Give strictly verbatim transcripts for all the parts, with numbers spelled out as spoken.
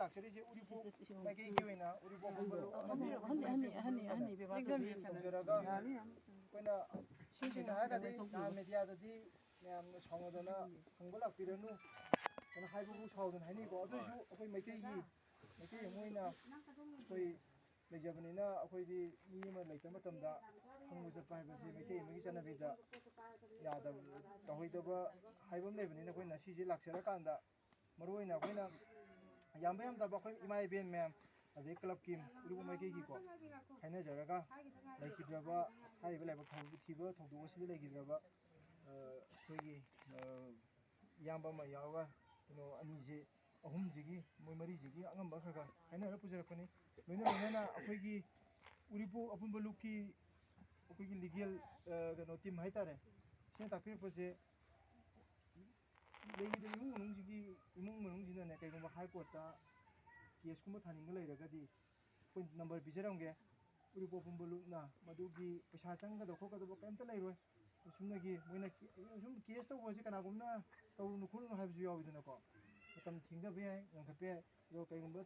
ꯂꯥꯛꯆꯔꯤꯁꯦ ꯎꯔꯤꯄꯣꯛ ꯃꯥꯏꯀꯩꯒꯤ ꯑꯣꯏꯅ ꯎꯔꯤꯄꯣꯛ ꯈꯨꯝꯕ ꯑꯍꯟ, ꯑꯍꯟ, ꯑꯍꯟ, ꯑꯍꯟ, ꯑꯍꯟ, ꯑꯍꯟ, ꯇꯧꯖꯔꯒ ꯑꯩꯈꯣꯏꯅ ꯏꯁꯝ ꯁꯦꯡꯅ ꯍꯥꯏꯔꯒꯗꯤ ꯅꯍꯥꯟ ꯃꯦꯗꯤꯌꯥꯗꯗꯤ ꯃꯌꯥꯝꯅ ꯁꯥꯎꯅꯗꯅ ꯍꯪꯕ ꯂꯥꯛꯄꯤꯔꯅꯨ ꯀꯩꯅꯣ ꯍꯥꯏꯕꯕꯨ ꯁꯥꯎꯗꯅ ꯍꯥꯏꯅꯩꯀꯣ꯫ ꯑꯗꯨ ꯑꯣꯏꯔꯁꯨ ꯑꯩꯈꯣꯏ ꯃꯩꯇꯩꯒꯤ, ꯃꯩꯇꯩ ꯑꯃ ꯑꯣꯏꯅ ꯑꯩꯈꯣꯏ ꯂꯩꯖꯕꯅꯤꯅ ꯑꯩꯈꯣꯏꯗꯤ ꯃꯤ ꯑꯃ ꯂꯩꯇꯕ ꯃꯇꯝꯗ ꯍꯪꯕ ꯆꯠꯄ ꯍꯥꯏꯕꯁꯤ ꯃꯩꯇꯩ ꯑꯃꯒꯤ ꯆꯠꯅꯕꯤꯗ ꯌꯥꯗꯕ, ꯇꯧꯍꯩꯗꯕ ꯍꯥꯏꯕ ꯑꯃ ꯂꯩꯕꯅꯤꯅ ꯑꯩꯈꯣꯏꯅ ꯁꯤꯁꯦ ꯂꯥꯛꯆꯔꯀꯥꯟꯗ ꯃꯔꯨ ꯑꯣꯏꯅ ꯑꯩꯈꯣꯏꯅ ꯌꯥꯝꯕ ꯌꯥꯝꯗꯕ ꯑꯩꯈꯣꯏ ꯏꯃꯥ ꯏꯕꯦꯟ ꯃꯌꯥꯝ, ꯑꯗꯩ ꯀ꯭ꯂꯕꯀꯤ ꯎꯔꯤꯄꯣꯛ ꯃꯥꯏꯀꯩꯒꯤꯀꯣ ꯈꯥꯏꯅꯖꯔꯒ ꯂꯩꯈꯤꯗ꯭ꯔꯕ ꯍꯥꯏꯔꯤꯕ ꯂꯥꯏꯕꯛ ꯊꯧ-, ꯊꯤꯕ ꯊꯧꯗꯣꯛ ꯑꯁꯤꯗ ꯂꯩꯈꯤꯗ꯭ꯔꯕ, ꯑ, ꯑꯩꯈꯣꯏꯒꯤ, ꯑ, ꯏꯌꯥꯝꯕ ꯑꯃ ꯌꯥꯎꯔꯒ ꯀꯩꯅꯣ ꯑꯅꯤꯁꯤ, ꯑꯍꯨꯝꯁꯤꯒꯤ, ꯃꯣꯏ ꯃꯔꯤꯁꯤꯒꯤ ꯑꯉꯝꯕ ꯈꯔ ꯈꯔ ꯍꯥꯏꯅꯔ ꯄꯨꯖꯔꯛꯄꯅꯤ꯫ ꯂꯣꯏꯅ ꯂꯣꯏꯅꯅ ꯑꯩꯈꯣꯏꯒꯤ ꯎꯔꯤꯄꯣꯛ ꯑꯄꯨꯟꯕ ꯂꯨꯞꯀꯤ ꯑꯩꯈꯣꯏꯒꯤ ꯂꯤꯒꯦꯜ, ꯑ, ꯀꯩꯅꯣ ꯇꯤꯝ ꯍꯥꯏꯇꯥꯔꯦ, ꯁꯤꯅ ꯇꯥꯛꯄꯤꯔꯛꯄꯁꯦ, ꯂꯩꯔꯤꯕ ꯏꯃꯨꯡ ꯃꯅꯨꯡꯁꯤꯒꯤ, ꯏꯃꯨꯡ ꯃꯅꯨꯡꯁꯤꯅꯅꯦ, ꯀꯩꯒꯨꯝꯕ ꯍꯥꯏ ꯀꯣꯔꯠꯇ ꯀꯦꯁꯀꯨꯝꯕ ꯊꯥꯅꯤꯡꯕ ꯂꯩꯔꯒꯗꯤ ꯑꯩꯈꯣꯏ ꯅꯝꯕꯔ ꯄꯤꯖꯔꯝꯒꯦ꯫ ꯎꯔꯤꯄꯣꯛ ꯄꯨꯝꯕ ꯂꯨꯞꯅ ꯃꯗꯨꯒꯤ ꯄꯩꯁꯥ ꯆꯪꯒꯗꯕ ꯈꯣꯠꯀꯗꯕ ꯀꯩꯝꯇ ꯂꯩꯔꯣꯏ꯫ ꯑꯁꯨꯝꯅꯒꯤ ꯃꯣꯏꯅ ꯀꯦ-, ꯁꯨꯝ ꯀꯦꯁ ꯇꯧꯕꯁꯦ ꯀꯅꯥꯒꯨꯝꯅ ꯇꯧꯔꯨꯅꯨ ꯈꯣꯠꯂꯨꯅꯨ ꯍꯥꯏꯕꯁꯨ ꯌꯥꯎꯋꯤꯗꯅꯀꯣ꯫ ꯃꯇꯝ ꯊꯦꯡꯊꯕ ꯌꯥꯏ, ꯉꯟꯈꯠꯄ ꯌꯥꯏ꯫ ꯑꯗꯣ ꯀꯩꯒꯨꯝꯕ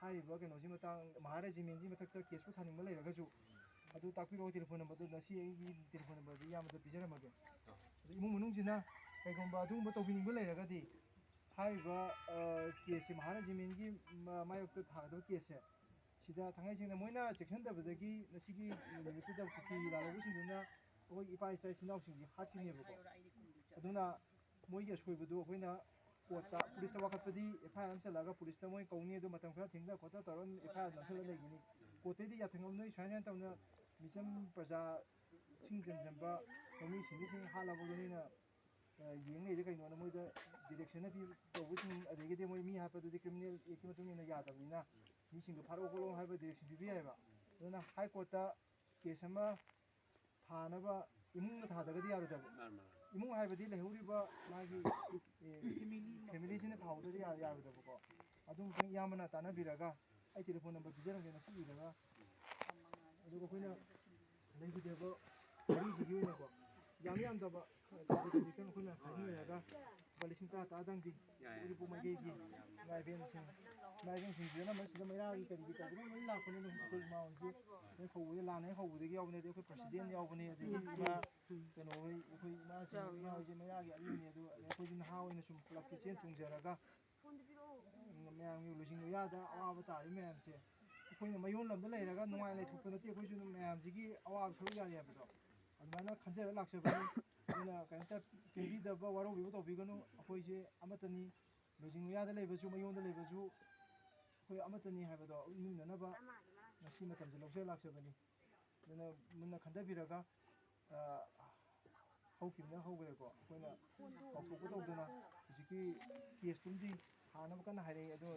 ꯍꯥꯏꯔꯤꯕ ꯀꯩꯅꯣꯁꯤ ꯃꯇꯥꯡ, ꯃꯍꯥꯔꯥꯖ ꯖꯤꯃꯦꯟꯒꯤ ꯃꯊꯛꯇ ꯀꯦꯁꯄꯨ ꯊꯥꯅꯤꯡꯕ ꯂꯩꯔꯒꯁꯨ, ꯑꯗꯨ ꯇꯥꯛꯄꯤꯔꯛꯑꯣ꯫ ꯇꯦꯂꯤꯐꯣꯟ ꯅꯝꯕꯔꯗꯨ ꯉꯁꯤ ꯑꯩꯒꯤ ꯇꯦꯂꯤꯐꯣꯟ ꯅꯝꯕꯔꯗꯨ ꯏꯌꯥꯝꯕꯗ ꯄꯤꯖꯔꯝꯃꯒꯦ꯫ ꯑꯗꯣ ꯏꯃꯨꯡ ꯃꯅꯨꯡꯁꯤꯅ ꯀꯩꯒꯨꯝꯕ ꯑꯗꯨꯒꯨꯝꯕ ꯇꯧꯕꯤꯅꯤꯡꯕ ꯂꯩꯔꯒꯗꯤ, ꯍꯥꯏꯔꯤꯕ, ꯑ, ꯀꯦꯁꯁꯤ ꯃꯍꯥꯔꯥꯖ ꯖꯤꯃꯦꯟꯒꯤ ꯃ-, ꯃꯥꯌꯣꯛꯇ ꯊꯥꯒꯗꯕ ꯀꯦꯁꯁꯦ, ꯁꯤꯗ ꯊꯥꯡꯉꯩ ꯁꯦꯡꯅ ꯃꯣꯏꯅ ꯆꯦꯛꯁꯤꯟꯗꯕꯗꯒꯤ ꯉꯁꯤꯒꯤ ꯅꯨꯃꯤꯠꯇꯨꯗ ꯀꯨꯀꯤ ꯂꯥꯜꯍꯧꯕꯁꯤꯡꯗꯨꯅ ꯑꯩꯈꯣꯏ ꯏꯄꯥ ꯏꯆꯥ ꯏꯆꯤꯟ ꯏꯅꯥꯎꯁꯤꯡꯁꯤ ꯍꯥꯠꯈꯤꯅꯦꯕꯀꯣ꯫ ꯑꯗꯨꯅ ꯃꯣꯏꯒꯤ ꯑꯁꯣꯏꯕꯗꯨ ꯑꯩꯈꯣꯏꯅ ꯀꯣꯔꯠꯇ, ꯄꯨꯂꯤꯁꯇ ꯋꯥꯀꯠꯄꯗꯤ, ꯑꯦꯐ ꯑꯥꯏ ꯑꯥꯔ ꯑꯃ ꯆꯠꯂꯒ ꯄꯨꯂꯤꯁꯇ ꯃꯣꯏ ꯀꯧꯅꯤ, ꯑꯗꯨ ꯃꯇꯝ ꯈꯔ ꯊꯦꯡꯊ ꯈꯣꯠꯊ ꯇꯧꯔꯒ ꯑꯦꯐ ꯑꯥꯏ ꯑꯥꯔ ꯅꯝꯁꯤꯜꯂ ꯂꯩꯒꯅꯤ꯫ ꯀꯣꯔꯠꯇꯩꯗꯤ ꯌꯥꯊꯪ ꯑꯃ, "ꯅꯣꯏ ꯁꯨꯃꯥꯏꯅ ꯁꯨꯃꯥꯏꯅ ꯇꯧꯅ ꯃꯤꯆꯝ ꯄ꯭ꯔꯖꯥꯁꯤꯡ ꯆꯟꯖꯟꯕ ꯂꯧꯃꯤꯁꯤꯡ ꯍꯥꯠꯂꯕꯗꯣ ꯅꯣꯏꯅ, ꯑ, ꯌꯦꯡ ꯂꯩꯔꯤꯁꯦ ꯀꯩꯅꯣꯅ?" ꯃꯣꯏꯗ ꯗꯤꯔꯦꯛꯁꯟꯅ ꯄꯤ ꯇꯧꯕꯁꯤꯡ, ꯑꯗꯒꯤꯗꯤ ꯃꯣꯏ ꯃꯤ ꯍꯥꯠꯄꯗꯨꯗꯤ ꯀ꯭ꯔꯤꯃꯤꯅꯦꯜ ꯑꯦꯛꯀꯤ ꯃꯇꯨꯡ ꯏꯟꯅ ꯌꯥꯗꯕꯅꯤꯅ ꯃꯤꯁꯤꯡꯗꯣ ꯐꯥꯔꯛꯑꯣ ꯈꯣꯠꯂꯣ ꯍꯥꯏꯕ ꯗꯤꯔꯦꯛꯁꯟ ꯄꯤꯕ ꯌꯥꯏꯑꯕ꯫ ꯑꯗꯨꯅ ꯍꯥꯏ ꯀꯣꯔꯠꯇ ꯀꯦꯁ ꯑꯃ ꯊꯥꯅꯕ ꯏꯃꯨꯡꯅ ꯊꯥꯗꯒꯗꯤ ꯌꯥꯔꯣꯏꯗꯕ꯫ ꯃꯥꯅꯤ, ꯃꯥꯅꯤ꯫ ꯏꯃꯨꯡ ꯍꯥꯏꯕꯗꯤ ꯂꯩꯍꯧꯔꯤꯕ ꯃꯥꯒꯤ, ꯑꯦ, ꯐꯦꯃꯤꯂꯤꯁꯤꯅ ꯊꯥꯍꯧꯗ꯭ꯔꯗꯤ ꯌꯥ-, ꯌꯥꯔꯣꯏꯗꯕꯀꯣ꯫ ꯑꯗꯨ ꯑꯃꯨꯛꯇꯪ ꯏꯌꯥꯝꯕꯅ ꯇꯥꯟꯅꯕꯤꯔꯒ ꯑꯩ ꯇꯦꯂꯤꯐꯣꯟ ꯅꯝꯕꯔ ꯄꯤꯖꯔꯝꯒꯦ ꯉꯁꯤ ꯏꯔꯒ꯫ ꯑꯗꯨꯒ ꯑꯩꯈꯣꯏꯅ ꯂꯩꯈꯤꯗꯕ ꯃꯔꯤꯁꯤꯒꯤ ꯑꯣꯏꯅꯀꯣ, ꯌꯥꯝ ꯌꯥꯝꯗꯕ ꯈꯖꯤꯛ ꯈꯖꯤꯛꯇꯪ ꯑꯩꯈꯣꯏꯅ ꯈꯥꯏꯖꯤꯟꯅꯔꯒ ꯂꯨꯄꯥ ꯂꯤꯁꯤꯡ ꯇꯔꯥ ꯇꯔꯥꯗꯪꯗꯤ ꯎꯔꯤꯄꯣꯛ ꯃꯥꯏꯀꯩꯒꯤ ꯏꯃꯥ ꯏꯕꯦꯟꯁꯤꯡ, ꯏꯃꯥ ꯏꯕꯦꯟꯁꯤꯡꯁꯤꯅ ꯑꯅꯝꯕ ꯁꯤꯗ ꯃꯩꯔꯥꯒꯤ ꯀꯔꯤꯒꯤ ꯇꯧꯕꯗ ꯂꯣꯏ ꯂꯥꯛꯄꯅꯤꯅ ꯑꯩꯈꯣꯏ ꯏꯃꯥ ꯍꯣꯏꯁꯦ ꯍꯦꯛ ꯍꯧꯕꯗ, ꯂꯥꯟꯅ ꯍꯦꯛ ꯍꯧꯕꯗꯒꯤ ꯌꯥꯎꯕꯅꯦ꯫ ꯑꯗꯩ ꯑꯩꯈꯣꯏ ꯄ꯭ꯔꯁꯤꯗꯦꯟ ꯌꯥꯎꯕꯅꯦ, ꯑꯗꯒꯤ ꯏꯃꯥ ꯀꯩꯅꯣ ꯍꯣꯏ, ꯑꯩꯈꯣꯏ ꯏꯃꯥꯁꯤꯡ, ꯏꯃꯥ ꯍꯣꯏꯁꯦ ꯃꯩꯔꯥꯒꯤ ꯑꯔꯤꯕꯅꯦ꯫ ꯑꯗꯨ ꯑꯩꯈꯣꯏꯁꯨ ꯅꯍꯥ ꯑꯣꯏꯅ ꯁꯨꯝ ꯀ꯭ꯂꯕꯀꯤ ꯆꯦꯟ ꯆꯣꯡꯖꯔꯒ ꯃꯌꯥꯝꯒꯤ ꯂꯨꯆꯤꯡ ꯂꯣꯌꯥꯗ ꯑꯋꯥꯕ ꯇꯥꯔꯤ ꯃꯌꯥꯝꯁꯦ ꯑꯩꯈꯣꯏꯅ ꯃꯌꯣꯟ ꯂꯝꯗ ꯂꯩꯔꯒ ꯅꯨꯡꯉꯥꯏ ꯂꯩꯊꯣꯛꯄ ꯅꯠꯇꯦ, ꯑꯩꯈꯣꯏꯁꯨ ꯃꯌꯥꯝꯁꯤꯒꯤ ꯑꯋꯥꯕ ꯁꯔꯨꯛ ꯌꯥꯔꯤ ꯍꯥꯏꯕꯗꯣ ꯑꯗꯨꯃꯥꯏꯅ ꯈꯟꯖꯔ ꯂꯥꯛꯆꯕꯅꯤ꯫ ꯑꯗꯨꯅ ꯀꯩꯝꯇ ꯄꯦꯟꯕꯤꯗꯕ, ꯋꯥꯔꯧꯕꯤꯕ ꯇꯧꯕꯤꯒꯅꯨ꯫ ꯑꯩꯈꯣꯏꯁꯦ ꯑꯃꯠꯇꯅꯤ, ꯂꯨꯆꯤꯡ ꯂꯣꯌꯥꯗ ꯂꯩꯕꯁꯨ, ꯃꯌꯣꯟꯗ ꯂꯩꯕꯁꯨ ꯑꯩꯈꯣꯏ ꯑꯃꯠꯇꯅꯤ ꯍꯥꯏꯕꯗꯣ ꯎꯠꯃꯤꯟꯅꯅꯕ ꯉꯁꯤ ꯃꯇꯝꯁꯦ ꯂꯧꯖ ꯂꯥꯛꯆꯕꯅꯤ꯫ ꯑꯗꯨꯅ ꯃꯨꯟꯅ ꯈꯟꯊꯕꯤꯔꯒ, ꯑ, ꯍꯧꯈꯤꯕꯅ ꯍꯧꯈ꯭ꯔꯦꯀꯣ, ꯑꯩꯈꯣꯏꯅ ꯀꯥꯎꯊꯣꯛꯄ ꯇꯧꯗꯅ ꯍꯧꯖꯤꯛꯀꯤ ꯀꯦꯁꯇꯨꯝꯗꯤ ꯍꯥꯟꯅꯕ ꯀꯟꯅ ꯍꯥꯏꯔꯛꯏ꯫ ꯑꯗꯣ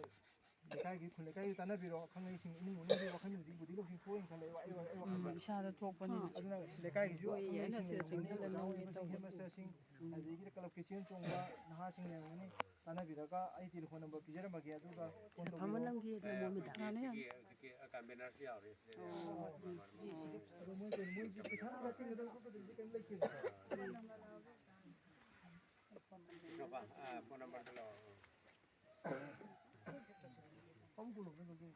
ꯂꯩꯀꯥꯏꯒꯤ, ꯈꯨꯜ ꯂꯩꯀꯥꯏꯒꯤ ꯇꯥꯟꯅꯕꯤꯔꯣ, ꯑꯈꯪ ꯑꯍꯩꯁꯤꯡ, ꯏꯃꯨꯡ ꯃꯅꯨꯡꯒꯤ ꯋꯥꯈꯜ ꯍꯧꯖꯤꯛ ꯕꯨꯗꯤ ꯂꯧꯁꯤꯡ ꯊꯣꯛꯑꯦꯅ ꯈꯜꯂꯦ꯫ ꯑꯩ ꯋꯥ-, ꯑꯩ ꯋꯥꯈꯜꯗ꯫ ꯎꯝ, ꯏꯁꯥꯗ ꯊꯣꯛꯄꯅꯤꯅ꯫ ꯑꯗꯨꯅ ꯂꯩꯀꯥꯏꯒꯤꯁꯨ ꯍꯣꯏ, ꯑꯩꯅ ꯑꯈꯪ ꯑꯍꯩꯁꯤꯡ ꯁꯤꯗ ꯆꯪꯁꯤꯜꯂ ꯂꯩꯔꯝꯒꯅꯤ, ꯂꯧꯒꯦ ꯑꯍꯩꯕꯁꯤꯡ, ꯇꯧꯕ꯫ ꯍꯦꯠ ꯃꯥꯁꯇꯔꯁꯤꯡ, ꯎꯝ꯫ ꯑꯗꯒꯤ ꯀ꯭ꯂꯕꯀꯤ ꯆꯦꯟ ꯆꯣꯡꯕ ꯅꯍꯥꯁꯤꯡ ꯂꯩꯔꯝꯒꯅꯤ, ꯇꯥꯟꯅꯕꯤꯔꯒ ꯑꯩ ꯇꯦꯂꯤꯐꯣꯟ ꯅꯝꯕꯔ ꯄꯤꯖꯔꯝꯃꯒꯦ, ꯑꯗꯨꯒ ꯐꯣꯟ ꯇꯧꯕꯤꯔꯛꯑꯣ꯫ ꯐꯝꯍꯜꯂꯝꯒꯦ, ꯑꯦ, ꯅꯣꯡꯃ ꯅꯨꯃꯤꯠꯇ꯫ ꯌꯥꯅꯤ, ꯌꯥꯅꯤ꯫ ꯁꯤꯒꯤ ꯍꯧꯖꯤꯛꯀꯤ, ꯑ, ꯀꯟꯚꯦꯅꯔꯁꯨ ꯌꯥꯎꯔꯤ꯫ ꯑꯣ, ꯎꯝ, ꯎꯝ, ꯎꯝ꯫ ꯑꯗꯣ ꯃꯣꯏ ꯀꯩꯅꯣ, ꯃꯣꯏꯒꯤ ꯄꯩꯁꯥ ꯅꯨꯡꯁꯥ ꯇꯤꯡꯒꯗꯕ ꯈꯣꯠꯀꯗꯕꯗꯤ ꯀꯩꯝ ꯂꯩꯇꯦꯕꯀꯣ꯫ ꯀꯩꯅꯣ, ꯑ, ꯐꯣꯟ ꯅꯝꯕꯔꯗꯣ ꯂꯧꯔꯣ꯫ ꯐꯝ ꯀꯨꯜꯂꯣꯝꯗ ꯑꯗꯨꯝ